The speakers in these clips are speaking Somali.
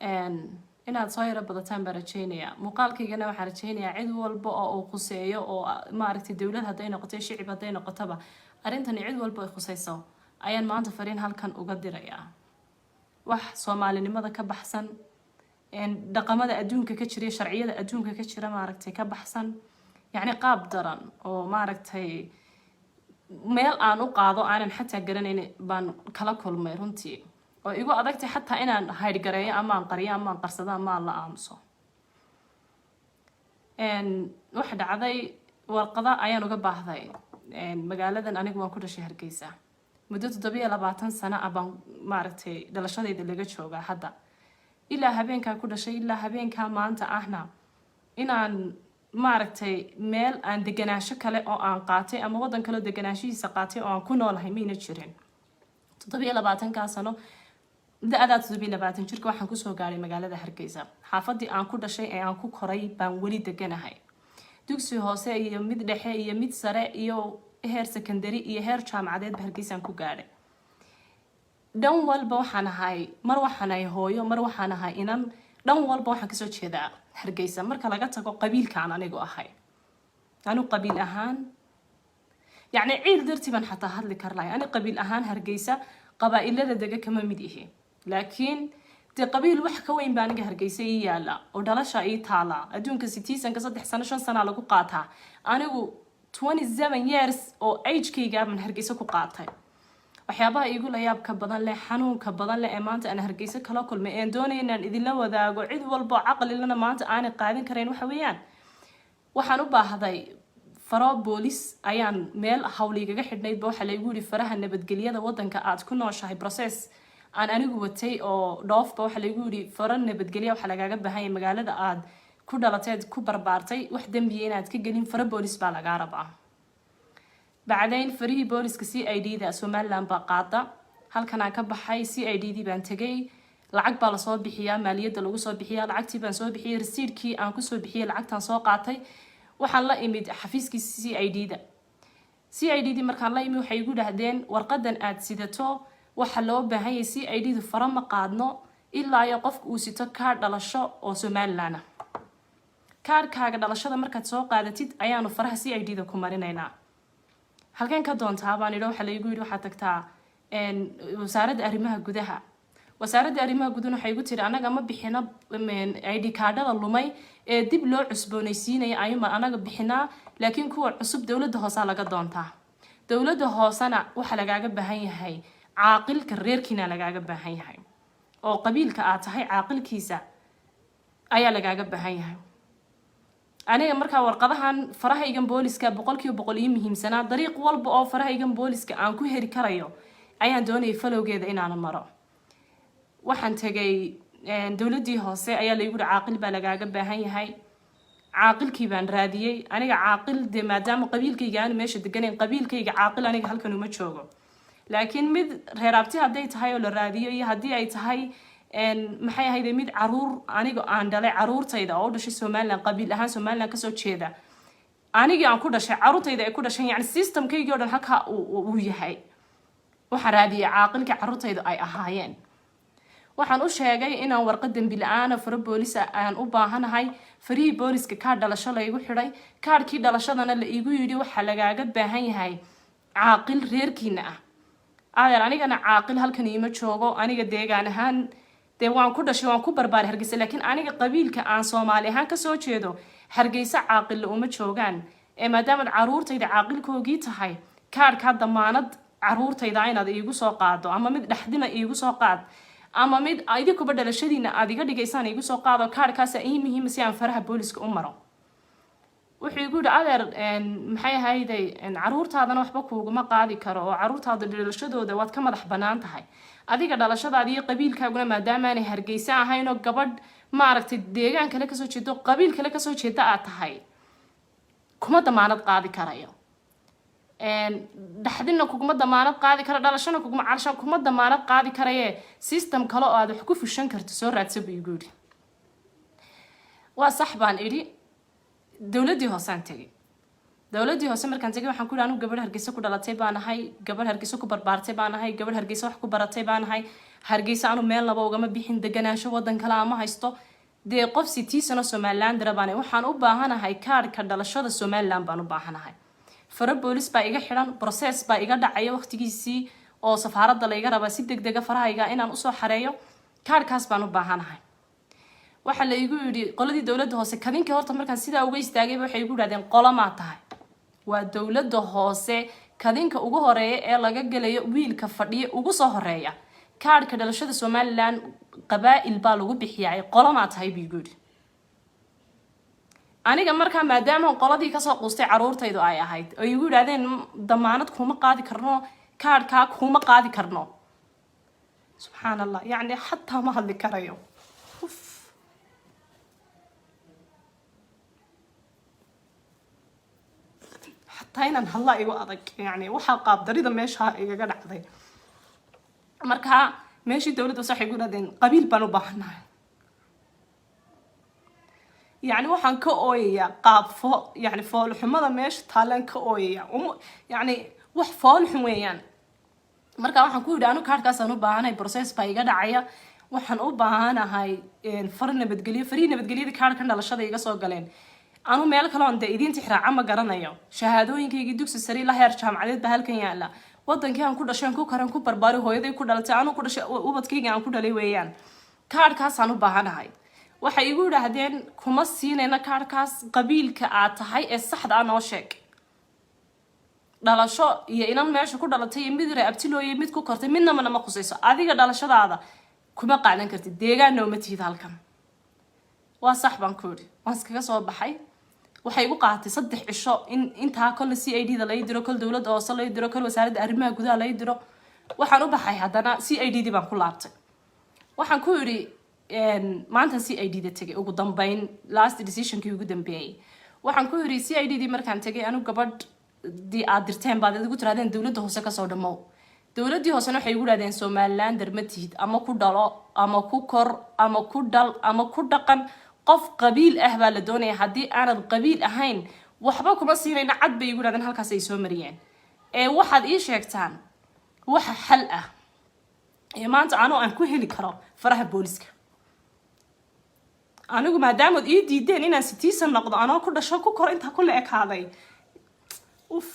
Inaad soo yaro badataan baan rajeynayaa. Muuqaalkaygana waxaan rajeynayaa cid walba oo uu khuseeyo, oo maaragtay, dowlad hadday noqoto, shicib hadday noqotoba, arrintani cid walba ay khuseyso ayaan maanta fariin halkan uga dirayaa. Wax Soomaalinimada ka baxsan, dhaqamada adduunka ka jira, sharciyada adduunka ka jira, maaragtay, ka baxsan, yacni qaab daran oo, maaragtay, meel aan u qaado aanan xataa garanayn baan kala kulmay runtii, oo igu adagtay xataa inaan haydhgareeyo ama aan qariyo ama aan qarsado ama aan la aamuso. Waxa dhacday, warqada ayaan uga baahday magaaladan. Anigu waan ku dhashay Hargeysa. Muddo 27 sano ah baan, maaragtay, dhalashadayda laga joogaa hadda. Ilaa habeenkaa ku dhashay ilaa habeenkaa maanta ahna, inaan, maaragtay, meel aan deganaansho kale oo aan qaatay ama waddan kale oo deganaanshihiisa qaatay oo aan ku noolahay mayna jirin. 27-kaa sano, da-daa 27 jirka, waxaan kusoo gaaray magaalada Hargeysa. Xaafadii aan ku dhashay ee aan ku koray baan weli deganahay. Dugsi hoose iyo mid dhexe iyo mid sare iyo heer secondary iyo heer jaamacadeedba Hargeysaan ku gaadhay. Dhan walba waxaan ahay, mar waxaan ahay hooyo, mar waxaan ahay inan, dhan walba waxaan kasoo jeedaa Hargeysa, marka laga tago qabiilkaan anigu ahay. Anigu qabiil ahaan, yacni, ciil dartii baan xataa hadli kar lahay. Ani qabiil ahaan Hargeysa qabaa-ilada dega kama mid ihi, laakiin dee qabiil wax ka weyn baa aniga Hargeysa ii yaala oo dhalasha ii taala. Adduunka citizenka 3 sano, 5 sanaa lagu qaataa. Anigu 27 years oo agekayga baan Hargeysa ku qaatay. Waxyaabaha iigu layaabka badan leh, xanuunka badan leh ee maanta aan Hargeysa kala kulmay een doonaya inaan idinla wadaago, cid walbo caqlilana maanta aanay qaadin karayn, waxa weeyaan: waxaan u baahday faro boolis. Ayaan meel hawligaga xidhnaydba waxaa laygu yihi faraha nabadgelyada wadanka aad ku nooshahay. Process aan anigu watay oo dhoofba waxaa laygu yihi faro nabadgelya waxaa lagaaga baahanya magaalada aad ku dhalateed, ku barbaartay, wax dembiya inaad ka gelin, faro boolis baa lagaa rabaa. Bacdayn farihii booliska CID da Somaliland baa qaada. Halkanaan ka baxay, CID dii baan tegay. Lacag baa lasoo bixiyaa, maaliyadda lagu soo bixiyaa. Lacagtii baan soo bixiyey, rasiidkii aan kusoo bixiyey lacagtaan soo qaatay. Waxaan la imid xafiiskii CID da. CID dii markaan la imid, waxay igu dhahdeen: "Warqadan aad sidato waxa loo baahan yahay, CID du fara ma qaadno ilaa iyo qofka uu sito kaadh dhalasho oo Somaliland ah. Kaarhkaaga dhalashada markaad soo qaadatid ayaanu faraha CID da ku marinaynaa." "Halkeen ka doontaa?" baan idhi. Waxaa laygu yidhi: "Waxaad tagtaa Wasaaradda Arrimaha Gudaha." Wasaaradda Arrimaha Gudahuna waxay igu tiri: "Annaga ma bixino ID kaadhada lumay ee dib loo cusboonaysiinaya ayuuma anaga bixinaa, laakiin kuwa cusub dowladda hoosaa laga doontaa. Dowladda hoosena waxaa lagaaga baahan yahay caaqilka reerkiina lagaaga baahan yahay, oo qabiilka aad tahay caaqilkiisa ayaa lagaaga baahan yahay." Aniga markaa warqadahan farahaygan booliska 100% ii muhiimsanaa. Dariiq walba oo farahaygan booliska aan ku heri karayo ayaan doonayay falowgeeda inaan maro. Waxaan tegay dowladdii hoose. Ayaa laygu yihi: "Caaqil baa lagaaga baahan yahay." Caaqilkii baan raadiyey. Aniga caaqil dee, maadaama qabiilkayga aanu meesha deganayn, qabiilkayga caaqil aniga halkan uma joogo, laakiin mid reer abti hadday tahay oo la raadiyo, iyo haddii ay tahay, maxay ahayde, mid caruur aniga aan dhalay, caruurtayda oo u dhashay Somaliland, qabiil ahaan Somaliland kasoo jeeda, anigii aan ku dhashay, caruurtayda ay ku dhashay, yani systemkaygii o dhan halkaa uu yahay. Waxaan raadiyey caaqilkii caruurtayda ay ahaayeen. Waxaan u sheegay inaan warqad dembi la-aana, faro boolisa aan u baahanahay. Farihii booliska kaadh dhalasho laygu xidhay, kaadhkii dhalashadana la iigu yidhi waxaa lagaaga baahan yahay caaqil reerkiina ah. Adeer, anigana caaqil halkan iima joogo. Aniga deegaan ahaan dee waan ku dhashay, waan ku barbaaray Hargeysa, laakiin aniga qabiilka aan Soomaali ahaan kasoo jeedo Hargeysa caaqilla uma joogaan. Ee maadaamaad caruurtayda caaqilkoogii tahay, kaadhkaa damaanad caruurtayda inaad iigu soo qaado, ama mid dhexdina iigu soo qaad, ama mid idinkuba dhalashadiina aad iga dhigaysaan iigu soo qaado, kaadhkaasa ii muhiima si aan faraha booliska u maro. Wuxuu igu yihi: "Adeer, maxay ahayday, caruurtaadana waxba kuuguma qaadi karo, oo caruurtaada dhalashadooda waad ka madax banaan tahay adiga. Dhalashadaada iyo qabiilkaaguna maadaamaanay Hargeysa ahayn oo gabadh, maaragtay, deegaan kale kasoo jeedo, qabiil kale kasoo jeeda aad tahay, kuma damaanad qaadi karayo. Dhaxdina kuguma damaanad qaadi karo, dhalashana kuguma calashan kuma damaanad qaadi karaye, system kale oo aad wax ku fushan karto soo raadsa," buu igu yidhi. "Waa sax," baan idhi. Dowladdii hoosaan tegay. Dowladdii hoose markaan tegay, waxaan ku yidhi: "Anigu gabadh Hargeysa ku dhalatay baan ahay, gabadh Hargeysa ku barbaartay baan ahay, gabadh Hargeysa wax ku baratay baan ahay. Hargeysa anu meel laba ugama bixin, deganaansho wadan kale ama haysto. Dee qof citizen oo Somalilander baan, waxaan u baahanahay kaarhka dhalashada Somaliland baan u baahanahay. Fara boolis baa iga xidhan, process baa iga dhacaya waqtigiisii oo safaaradda la iga rabaa si deg dega farahayga inaan usoo xareeyo. Kaarhkaas baan u baahanahay. Waxaa la igu yidhi qoladii dowladda hoose kadinkii horta markaan sidaa uga istaagayba waxay igu yidhahdeen, "Qolamaa tahay?" Waa dowladda hoose kadinka ugu horeeya ee laga gelayo, wiilka fadhiya ugu soo horeeya. "Kaarhka dhalashada Somaliland qabaa'il baa lagu bixiyaa, qolamaa tahay?" buu igu yidhi. Aniga markaa maadaama qoladii kasoo quustay caruurtaydu ay ahayd oo igu yidhahdeen, "Damaanad kuma qaadi karno, kaarhkaa kuma qaadi karno." Subxaan Allah, yacni xataa ma hadli karayo. Uf. Xataa inaan hadlaa igu adag. Yani waxaa qaabdarida meesha igaga dhacday. Marka meeshii dowladda hoose waxay ku yidhahdeen, "Qabiil baan u baahanahay." Yani waxaan ka ooyayaa qaab fo yani foolxumada meesha taalaan ka ooyaya. Yani wax foolxun weeyaan. Marka waxaan ku yidhi, anu kaarhkaasaan u baahanahay, process baa iga dhacaya, waxaan u baahanahay far nabadgelyo. Farihii nabadgelyada kaarhkan dhalashada iga soo galeen. Anu meel kale oon dee idiin tixraaca ma garanayo. Shahaadooyinkaygii dugsi sare ilaa heer jaamacadeed baa halkan yaala. Wadankii aan ku dhashay, aan ku karan, ku barbaari, hooyaday ku dhalatay, anu ku dhashay, ubadkayga aan ku dhalay weeyaan. Kaarhkaasaan u baahanahay. Waxay igu yidhaahdeen, "Kuma siinayna kaarhkaas, qabiilka aad tahay ee saxda ah noo sheeg." Dhalasho iyo inan meesha ku dhalatay iyo mid re abtilooye mid ku kortay midnaba nama khusayso. Adiga dhalashadaada kuma qaadan kartid, deegaanna uma tihid halkan. "Waa sax," baan ku idhi. Waan iskaga soo baxay. Waxay igu qaadatay 3 cisho in intaa kolle CID da lay diro, kol dowladda hoose lay diro, kol wasaaradda arrimaha gudaha lay diro. Waxaan u baxay haddana CID dii baan ku laabtay. Waxaan ku idhi, maanta CID da tegay ugu dambeyn, last decisionkii ugu dambeeyey. Waxaan ku idhi CID dii markaan tegay, anu gabadhdii aad dirteen baad igu tirahdeen dowladda hoose kasoo dhamow. Dowladdii hoosena waxay igu dhahdeen, "Somalilander ma tihid, ama ku dhalo ama ku kor ama ku dhal ama ku dhaqan, qof qabiil ah baa la doonaya. Haddii aanad qabiil ahayn waxba kuma siinayna." Cad bay igu dhahdeen, halkaas ay soo mariyeen. Ee waxaad ii sheegtaan waxa xal ah ee maanta anoo aan ku heli karo faraha booliska. Anigu maadaamood ii diideen inaan citizen noqdo, anoo ku dhasho, ku koro, intaa ku la ekaaday. Uf.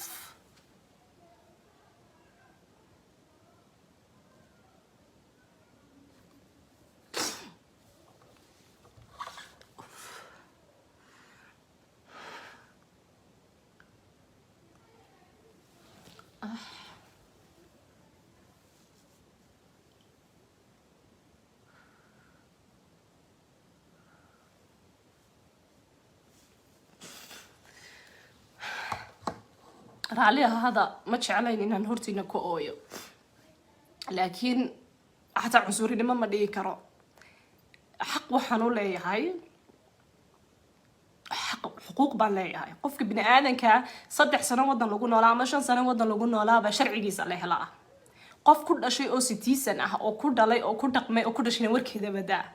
Raalli ahada, ma jeclayn inaan hortiina ku ooyo, laakiin xataa cunsurinimo ma dhigi karo. Xaq waxaan u leeyahay, xaq xuquuq baan leeyahay. Qofka bini aadanka 3 sano wadan lagu noolaa ama 5 sano wadan lagu noolaaba sharcigiisa la helaa. Qof ku dhashay oo citizen ah oo ku dhalay oo ku dhaqmay oo ku dhashayna warkeeda badaa.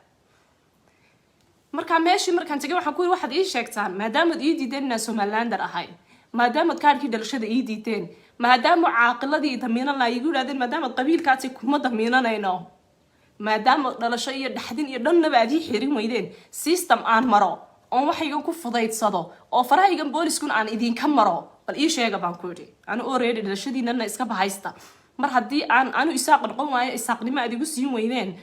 Markaa meeshii markaan tegay waxaan ku yiri, waxaad ii sheegtaan, maadaamaad ii diideen inaan Somalilander ahay, maadaamaad kaarkii dhalashada ii diideen, maadaama caaqiladii damiinan laha igu yidhahdeen, maadaamaad qabiilkaasi kuma damiinanayno, maadaama dhalasho iyo dhaxdin iyo dhannaba aad ii xirin weydeen, system aan maro oon waxaygan ku fudaydsado oo farahaygan booliskun aan idinka maro bal ii sheega, baan ku idhi. Anu already dhalashadiinana iska bahaysta. Mar haddii aan anu Isaaq noqon waayo, Isaaqnimo aad igu siin weydeen,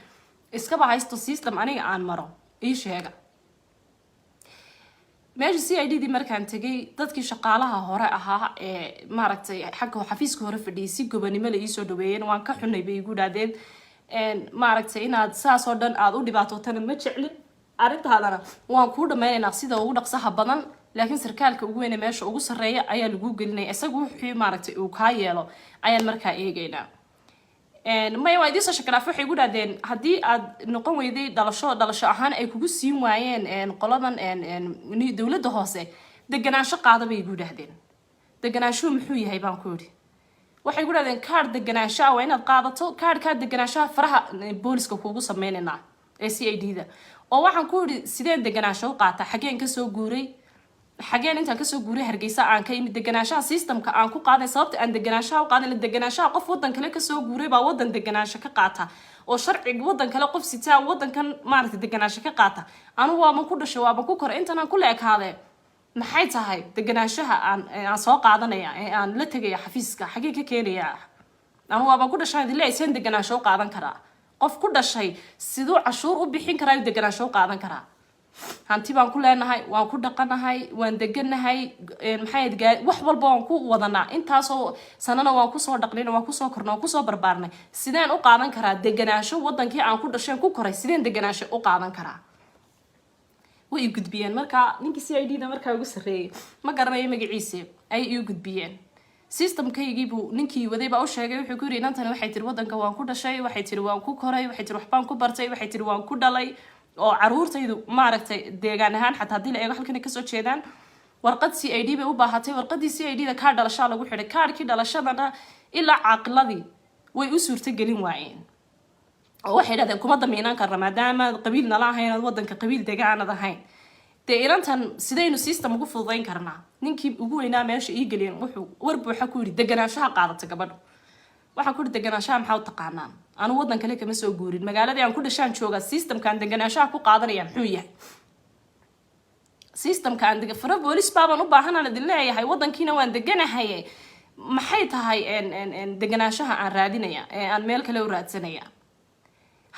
iska bahaysto, system aniga aan maro ii sheega. Meesha CID dii markaan tegay, dadkii shaqaalaha hore ahaa ee maaragtay xagga xafiiska hore fadhiyay si gobonimo la iisoo dhaweeyeen. "Waan ka xunay," bay igu dhahdeen, "maaragtay inaad saas oo dhan aada u dhibaatootana ma jeclin, arrintaadana waan kuu dhammaynaynaa sida ugu dhaqsaha badan, laakiin sarkaalka ugu weyne meesha ugu sarreeya ayaa lagu gelinaya. Isagu wuxuu maaragtay uu kaa yeelo ayaan markaa eegaynaa." Maya, waa idiin soo shakalaaf. Waxay igu dhahdeen, haddii aad noqon weyday dhalasho, dhalasho ahaan ay kugu siin waayeen qoladan dowladda hoose, deganaansho qaada, bay igu dhahdeen. "Deganaanshuhu muxuu yahay?" baan ku idhi. Waxay ku dhahdeen, "Kaar deganaansho ah waa inaad qaadato, kaarhkaa deganaanshaha faraha booliska kuugu sameynaynaa ee CID da." Oo waxaan ku idhi, "Sideen deganaansho u qaataa? Xageen kasoo guuray?" Xageen intaan kasoo guuray Hargeysa aan ka imid deganaanshaha systemka aan ku qaaday? Sababta aan deganaanshaha u qaadan, deganaanshaha qof wadan kale kasoo guuray baa wadan deganaansho ka qaata, oo sharciga wadan kale qof sitaa wadankan maaragtay deganaansho ka qaata. Anu waaban ku dhashay, waaban ku koray, intan aan ku la ekaadee. Maxay tahay deganaanshaha aan soo qaadanaya ee aan la tegaya xafiiska? Xagee ka keenaya? Anu waaban ku dhashay idin leeyahay, seen deganaansho u qaadan karaa? Qof ku dhashay siduu cashuur u bixin karaa, deganaansho u qaadan karaa? Hanti baan ku leenahay, waan ku dhaqanahay, waan deganahay, maxay ahayd, wax walba waan ku wadanaa. Intaasoo sanana waan kusoo dhaqnay, waan kusoo kornay, waan kusoo barbaarnay. Sideen u qaadan karaa deganaansho wadankii aan ku dhasheen, ku koray? Sideen deganaansho u qaadan karaa? Way ii gudbiyeen marka ninkii CID da markaa ugu sarreeyay, ma garanayo magaciisi, ayay ii gudbiyeen. Systemkaygii buu ninkii waday baa u sheegay. Wuxuu ku yidhi, "Inantani waxay tiri wadanka waan ku dhashay, waxay tiri waan ku koray, waxay tiri waxbaan ku bartay, waxay tiri waan ku dhalay, oo caruurtaydu maaragtay deegaan ahaan xataa haddii la eego halkan ay kasoo jeedaan." Warqad CID bay u baahatay. Warqadii CID da kaar dhalashaa lagu xidhay. Kaarkii dhalashadana ilaa caaqiladii way u suurtagelin waayeen, oo waxay dhahdeen, "Kuma damiinaan karna maadaama qabiil nala ahayn, ood wadanka qabiil degaanad ahayn. Dee inantan sidaynu system ugu fududayn karnaa?" Ninkii ugu weynaa meesha ii geliyeen wuxuu war buuxa ku yidhi, "Deganaanshaha qaadata gabadha." Waxaan ku yidhi, "Deganaanshaha maxaa u taqaanaan? Anu wadan kale kama soo guurin, magaaladii aan ku dhashaan joogaa. Systemkaan deganaanshaha ku qaadanaya muxuu yahay? Systemka aan dega fara boolis baabaan u baahanaan idin leeyahay, wadankiina waan deganahaye. Maxay tahay deganaanshaha aan raadinaya ee aan meel kale u raadsanaya?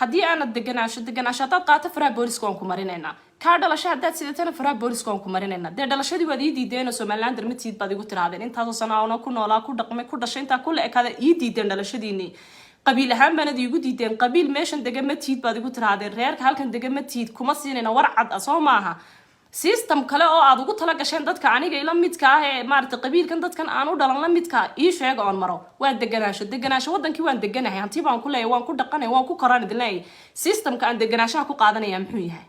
Haddii aanad deganaansho haddaad qaato, faraha booliska waan ku marinaynaa. Kaa dhalasho haddaad sidatana, faraha booliska waan ku marinaynaa. Dee dhalashadii waad ii diideen oo Somalilander ma tiid baad igu tirahdeen. Intaasoo sano aana ku noolaa, ku dhaqmay, ku dhashay, intaa ku la ekaada, ii diideen dhalashadiinii. Qabiil ahaan baanad iigu diideen. Qabiil meeshan dega ma tiid baad igu tirahdeen, reerka halkan dega ma tiid, kuma siinayna." War cad ah soo maaha? System kale oo aad ugu tala gasheen dadka aniga ila midka ah ee maaragtay qabiilkan dadkan aan u dhalan la midka ii sheega oon maro. Waa deganaansho, deganaansho. Wadankii waan deganahay, hanti baan ku leeyahay, waan ku dhaqanay, waan ku koraan idin leeyahay. Systemka aan deganaanshaha ku qaadanaya muxuu yahay?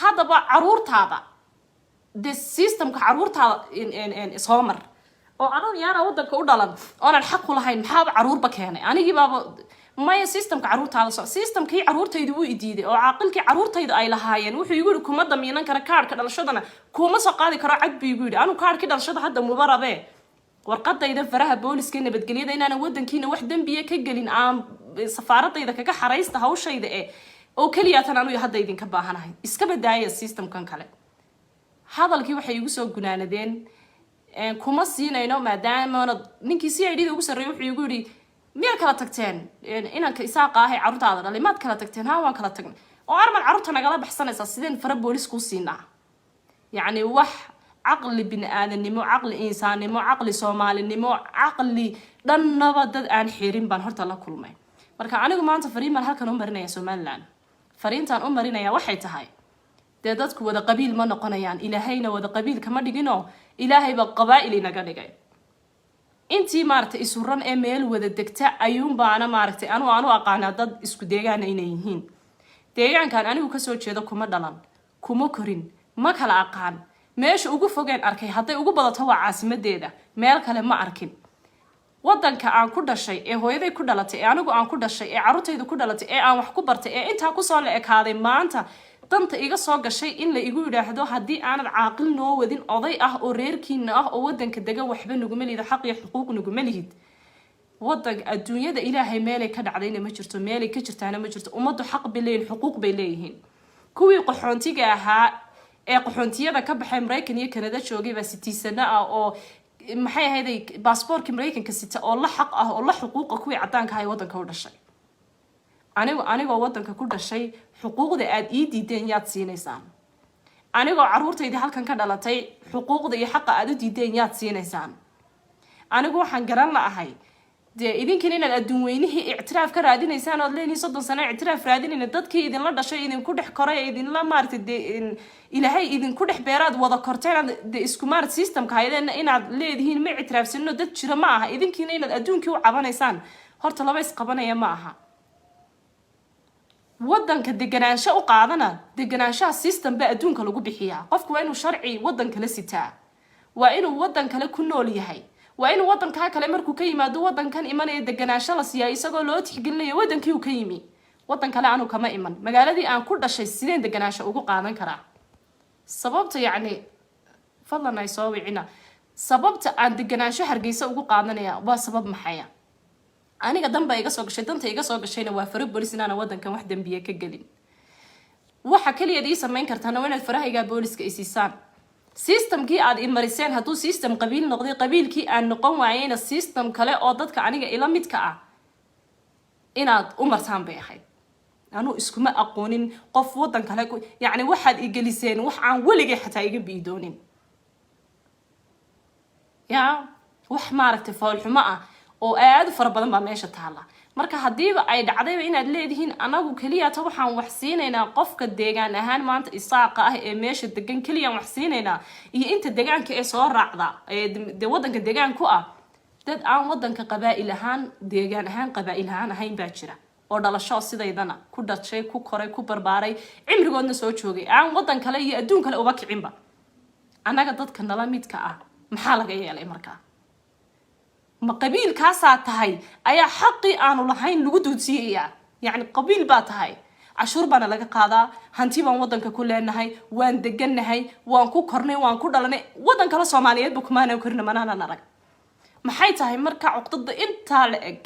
Haddaba caruurtaada dee systemka caruurtaada soo mar, oo anan yaana wadanka u dhalan oonan xaq u lahayn, maxaaba caruurba keenay? Anigii baaba maya. Systemka caruurtaada so systemkii caruurtaydu wuu idiiday, oo caaqilkii caruurtayda ay lahaayeen wuxuu igu yihi, "Kuma damiinan kara, kaarhka dhalashadana kuma soo qaadi karo." Cad buu igu yidhi. Anu kaarhkii dhalashada hadda muba rabee, warqadayda faraha booliska, nabadgelyada, inaanan wadankiina wax dembiya ka gelin, aan safaaradayda kaga xaraysta hawshayda e oo keliyaatan anu hadda idinka baahanahay. Iska badaaya systemkan kale. Hadalkii waxay igu soo gunaanadeen, "Kuma siinayno maadaamana." Ninkii CID da ugu sarreeyay wuxuu igu yidhi, "Miyaad kala tagteen inanka Isaaqa ah ee carruurtaada dhalay? Maad kala tagteen?" "Ha, waan kala tagnay." "Oo armad carruurta nagala baxsanaysaa? Sideen fara boolis kuu siinaa?" Yacni wax caqli bini aadanimo, caqli insaannimo, caqli soomaalinimo, caqli dhannaba dad aan xirin baan horta la kulmay. Marka anigu maanta fariin baan halkan u marinaya Somaliland. Fariintaan u marinaya waxay tahay, dee dadku wada qabiil ma noqonayaan. Ilaahayna wada qabiil kama dhiginoo, Ilaahayba qabaa'il inaga dhigay. Intii maaragtay isuran ee meel wada degta ayuunbaana maaragtay anu aan u aqaanaa dad isku deegaana inay yihiin. Deegaankan anigu kasoo jeedo kuma dhalan, kuma korin, ma kala aqaan. Meesha ugu fogeen arkay hadday ugu badato waa caasimadeeda, meel kale ma arkin. Wadanka aan ku dhashay ee hooyaday ku dhalatay ee anigu aan ku dhashay ee carruurtaydu ku dhalatay ee aan wax ku bartay ee intaa kusoo la ekaaday, maanta danta iga soo gashay in la igu yidhaahdo, "Haddii aanad caaqil noo wadin, oday ah oo reerkiina ah oo wadanka dega, waxba naguma lihid, xaq iyo xuquuq naguma lihid." Wadanka adduunyada Ilaahay meelay ka dhacdayna ma jirto, meelay ka jirtaana ma jirto. Ummaddu xaq bay leeyihin, xuquuq bay leeyihiin. Kuwii qaxoontiga ahaa ee qaxoontiyada ka baxay, Maraykan iyo Kanada joogay baa citizen ah oo maxay ahayday baasboorkii Maraykanka sita, oo la xaq ah oo la xuquuqa kuwii caddaanka ah ee wadanka u dhashay. Anigu anigoo wadanka ku dhashay, xuquuqda aad ii diideen yaad siinaysaan? Anigoo caruurtaydii halkan ka dhalatay, xuquuqda iyo xaqa aad u diideen yaad siinaysaan? Anigu waxaan garan la-ahay, dee idinkan inaad adduun weynihii ictiraaf ka raadinaysaan ood leedihiin 30 sano ictiraaf raadinayna, dadkii idinla dhashay, idinku dhex koray, idinla maaragtay dee Ilaahay idinku dhex beeraad wada korteen, aad dee isku maarata systemka haydeen, inaad leedihiin ma ictiraafsanino, dad jira ma aha. Idinkiina inaad adduunkii u cabanaysaan, horta laba isqabanaya ma aha. Wadanka deganaansho u qaadana, deganaanshaha system baa adduunka lagu bixiyaa. Qofku waa inuu sharci wadan kale sitaa, waa inuu wadan kale ku nool yahay, waa inuu wadankaa kale markuu ka yimaado wadankan imanaya deganaansho la siiyaa, isagoo loo tixgelinayo wadankii uu ka yimi. Wadan kale anu kama iman, magaaladii aan ku dhashay sideen deganaansho ugu qaadan karaa? Sababta yacni Fadlan ay soo wicina. Sababta aan deganaansho Hargeysa ugu qaadanaya waa sabab maxaya? Aniga danba iga soo gashay. Danta iga soo gashayna waa faro bolis inaana wadankan wax dembiye ka gelin. Waxa kaliyaad ii samayn kartaana waa inaad farahaygaa booliska i siisaan. Systemkii aad i mariseen hadduu system qabiil noqday, qabiilkii aan noqon waayeyna, system kale oo dadka aniga ila midka ah inaad u martaan bay ahayd. Anuu iskuma aqoonin qof wadan kale. Yacni waxaad igeliseen wax aan weligay xataa iga biidoonin. Ya wax maaragtay foolxumo ah oo aad u fara badan baa meesha taala. Marka haddiiba ay dhacdayba inaad leedihiin anagu keliyata waxaan wax siinaynaa qofka deegaan ahaan maanta Isaaqa ah ee meesha degan keliyaan wax siinaynaa, iyo inta deegaanka ee soo raacda ee dee wadanka deegaan ku ah, dad aan wadanka qabaa'il ahaan, deegaan ahaan, qabaa'il ahaan ahayn baa jira oo dhalasho sidaydana ku dhashay, ku koray, ku barbaaray, cimrigoodna soo joogay, aan wadan kale iyo adduun kale uba kicinba. Annaga dadka nala midka ah maxaa laga yeelay? Markaa ma qabiilkaasaa tahay ayaa xaqii aanu lahayn lagu duudsiiyayaa? Yacni qabiil baa tahay, cashuur baana laga qaadaa, hanti baan wadanka ku leenahay, waan degannahay, waan ku kornay, waan ku dhalanay. Wadan kale Soomaaliyeedba kumaanan korina, manaanan arag. Maxay tahay marka cuqdada intaa la eg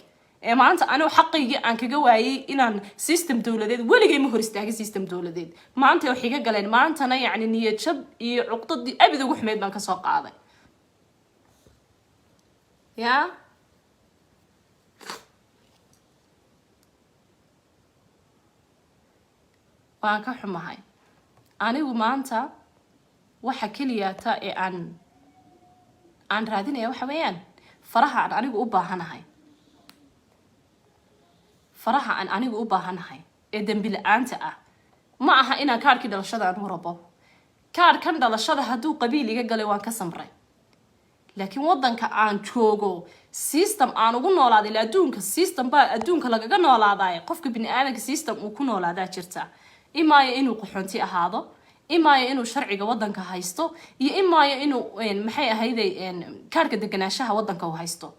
ee maanta anigu xaqaygii aan kaga waayay inaan system dowladeed? Weligay ma hor istaagin system dowladeed. Maanta wax iga galeen, maantana yacni niyad jab iyo cuqdadii abid ugu xumeyd baan kasoo qaaday. Ya waan ka xumahay. Anigu maanta waxa keliyata ee aan raadinaya waxa weeyaan faraha aan anigu u baahanahay, faraha aan anigu u baahanahay ee dembi la-aanta ah. Ma aha inaan kaadhkii dhalashada aan u rabo. Kaadhkan dhalashada hadduu qabiil iga galay, waan ka samray. Laakiin wadanka aan joogo system aan ugu noolaaday, ila adduunka system baa adduunka lagaga noolaadaay. Qofka bini aadanka system uu ku noolaadaa jirta, imaayo inuu qaxoonti ahaado, imaayo inuu sharciga wadanka haysto, iyo imaayo inuu maxay ahayday kaadhka deganaanshaha wadanka uu haysto.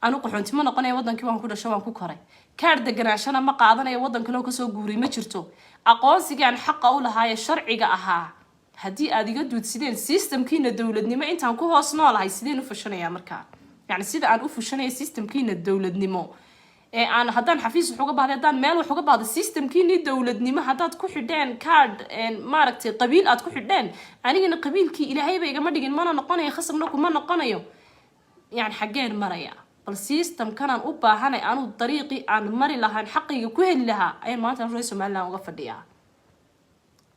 Anu qaxoonti ma noqonaya. Wadankii waan ku dhasho, waan ku koray. Kaadh deganaanshana ma qaadanayo. Wadan kaleo kasoo guuray ma jirto. Aqoonsigii aan xaqa u lahaaye sharciga ahaa haddii aad iga duudsideen systemkiina dowladnimo intaan ku hoos noolahay, sideen u fushanayaa markaa? Yani sida aan u fushanaya systemkiina dowladnimo ee aan haddaan xafiis wax uga baahday, haddaan meel wax uga baahday, systemkiinii dowladnimo haddaad ku xidheen card maaragtay qabiil aad ku xidheen, anigana qabiilkii Ilaahayba igama dhigin, mana noqonayo, khasabna kuma noqonayo. Yani xaggeen maraya? Bal systemkanaan u baahanay anuu dariiqii aan mari lahaan xaqayga ku heli lahaa ayaan maanta reer Somaliland uga fadhiyaa.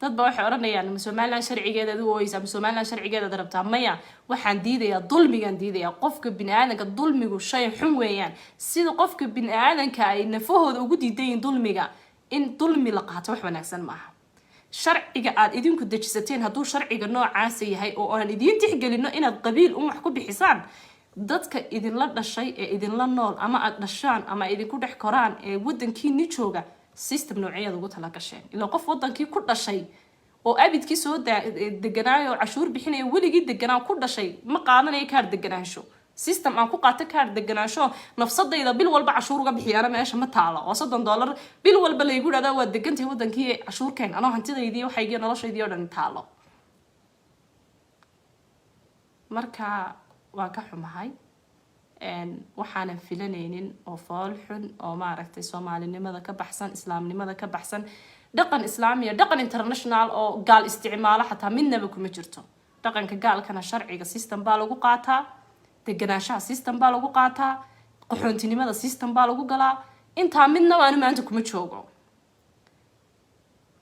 Dad ba waxay odhanayaan, "Ma Somaliland sharcigeedaad u ooyeysaa? Ma Somaliland sharcigeedaad rabtaa?" Maya, waxaan diidayaa dulmigaan diidayaa. Qofka bini aadanka dulmigu shay xun weeyaan. Sida qofka bini aadanka ay nafahooda ugu diidan yihiin dulmiga, in dulmi la qaato wax wanaagsan maaha. Sharciga aad idinku dejisateen hadduu sharciga noocaasa yahay oo aan idiin tixgelino inaad qabiil un wax ku bixisaan, dadka idinla dhashay ee idinla nool ama aad dhashaan ama idinku dhex koraan ee wadankiini jooga, system nooceyaad ugu talagasheen? Ilaa qof wadankii ku dhashay oo abidkii soo deganaayo oo cashuur bixinaya, weligii deganaa, ku dhashay, ma qaadanayo kaar deganaansho. System aan ku qaato kaar deganaansho nafsadayda bil walba cashuur uga bixiyaana meesha ma taalo, oo $30 bil walba laygu dhahdaa waad degantahay wadankii, cashuurkeen, anoo hantidaydii, waxaygii, noloshaydii oo dhan taalo. Marka waan ka xumahay. Waxaanan filanaynin oo fool xun oo maaragtay Soomaalinimada ka baxsan, islaamnimada ka baxsan, dhaqan islaamiya, dhaqan international oo gaal isticmaalo xataa midnaba kuma jirto. Dhaqanka gaalkana sharciga system baa lagu qaataa, deganaanshaha system baa lagu qaataa, qaxoontinimada system baa lagu galaa. Intaa midnaba anu maanta kuma joogo.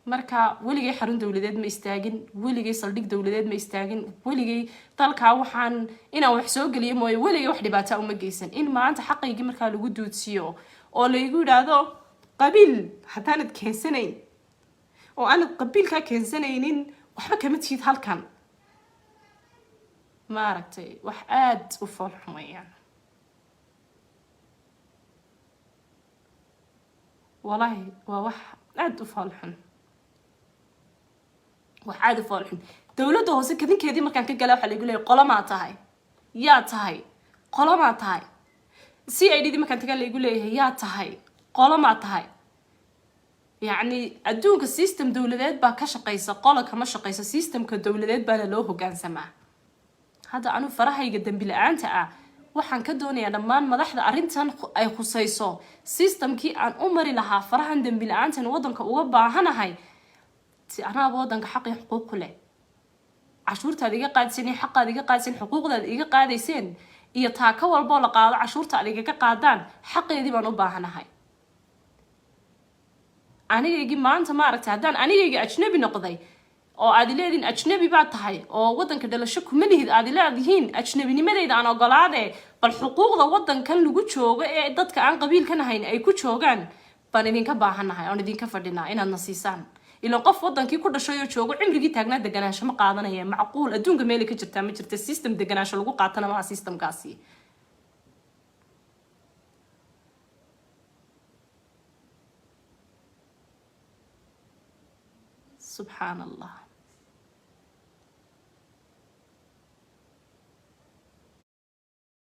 Marka weligay xarun dowladeed ma istaagin, weligay saldhig dowladeed ma istaagin, weligay dalkaa waxaan inaan wax soo geliyo mooye weligay wax dhibaata uma geysan. In maanta xaqaygii markaa lagu duudsiiyo oo laygu yidhaahdo qabiil haddaanad keensanayn oo aanad qabiilkaa keensanaynin waxba kama tihid halkan, maaragtay, wax aada u fool xumayaan. Walaahi waa wax aada u fool xun, wax aada u fool xun. Dowladda hoose kadinkeedii markaan ka gala, waxaa laigu leeyay, "Qolamaa tahay? Yaa tahay? Qolamaa tahay?" CID dii markaan tagaa laigu leeyahay, "Yaa tahay? Qolamaa tahay?" Yacni adduunka system dowladeed baa ka shaqaysa, qola kama shaqayso. Systemka dowladeed baana loo hogaansamaa. Hadda anu farahayga dembi la-aanta ah waxaan ka doonayaa dhammaan madaxda arrintan ay khusayso, systemkii aan u mari lahaa farahan dembi la-aantan waddanka uga baahanahay. Si anaaba waddanka xaq iyo xuquuq ku leh, cashuurtaad iga qaadayseen iyo xaqaad iga qaadayseen, xuquuqdaad iga qaadayseen iyo taaka walboo la qaado cashuurta aad igaga qaadaan, xaqeedii baan u baahanahay. Anigaygii maanta, maaragtay, haddaan anigayga ajnabi noqday oo aad leedihin ajnabi baad tahay oo waddanka dhalasho kuma lihid aad leedihiin, ajnabinimadeyda aan ogolaade, bal xuquuqda waddankan lagu joogo ee dadka aan qabiilkan ahayn ay ku joogaan baan idinka baahanahay oon idinka fadhinaa inaad na siisaan. Ilan qof wadankii ku dhashay oo joogo, cimrigii taagnaa, deganaansho ma qaadanaya. Macquul adduunka meelay ka jirtaa ma jirta. System deganaansho lagu qaatana maaha systemkaasi. Subxaan Allah.